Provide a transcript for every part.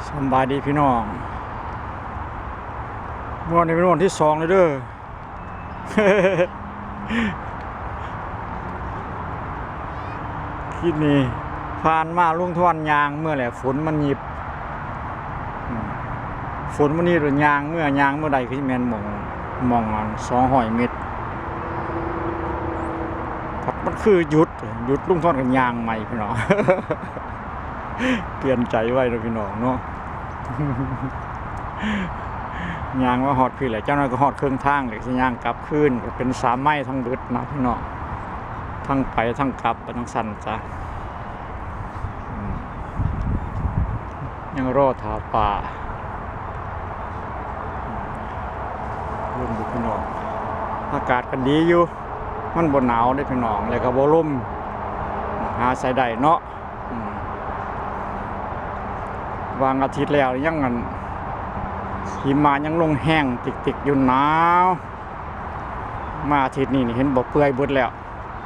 ສຳບາຍດີພີ່ນ້ອງ, ມື້ນີ້ເປັນມື້ທີສອງແລ້ວເດີ. ຄິດນີ້ຜ່ານມາລຸງທອນຍ່າງເມືອແຫຼະ ຝົນມັນຫຍິບ. ອືມ ຝົນມັນຫຍິບ ຍ່າງເມືອ ຍ່າງເມືອໃດຄືຊິແມ່ນໝ່ອງ ໝ່ອງອັນສອງຮ້ອຍເມັດ ພັດມັນຄືຢຸດ ຢຸດ ລຸງທອນກໍຍ່າງໃໝ່ພີ່ນ້ອງ. ປ່ຽນໃຈໄວເນາະພີ່ນ້ອງເນາະ. ຍ່າງມາຮອດພີ້ແຫຼະ ຈັກໜ້ອຍກໍຮອດເຄິ່ງທາງແລ້ວ ຊິຍ່າງກັບຄືນ ກໍເປັນສາມໄມທັງເບິດນະພີ່ນ້ອງ, ທັງໄປທັງກັບ ໄປທາງຊັ້ນຊະ. ອືມ ຍັງລໍຖ້າປາ ອືມ ລົມຢູ່ພີ່ນ້ອງ, ອາກາດກໍດີຢູ່ ມັນບໍ່ໜາວເດ້ພີ່ນ້ອງ ແລ້ວກໍບໍ່ລົມ ຫາໃຊ້ໄດ້ເນາະ. ອືມ ຫວ່າງອາທິດແລ້ວຍັງອັນ ຫິມະຍັງລົງແຮງຕິກໆຢູ່ ໜາວ, ມາອາທິດນີ້ນີ້ເຫັນບໍ່ ເປື່ອຍເບິດແລ້ວ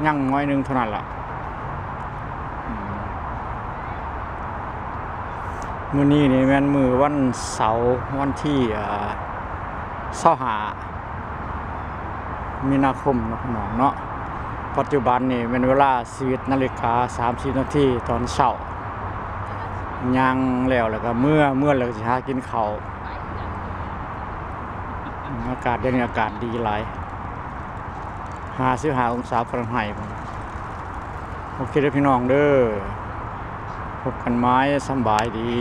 ຍັງໜ້ອຍໜຶ່ງເທົ່ານັ້ນລະ. ອືມ ມື້ນີ້ນີ້ແມ່ນມື້ວັນເສົາ ວັນທີ ເອີ ຊາວຫ້າ ມີນາຄົມເນາະ ພີ່ນ້ອງເນາະ. ປັດຈຸບັນນີ້ແມ່ນເວລາສິບເອັດນາລິກາສາມສິບນາທີຕອນເຊົ້າ, ຍ່າງແລ້ວ ແລ້ວກໍເມືອ ເມືອແລ້ວກໍຊິຫາກິນເຂົ້າ. ອາກາດດຽວນີ້ອາກາດດີຫຼາຍ ຫ້າສິບຫ້າອົງສາຟາເລັນໄຮ. ໂອເຄເດີພີ່ນ້ອງເດີ, ພົບກັນໃໝ່, ສຳບາຍດີ.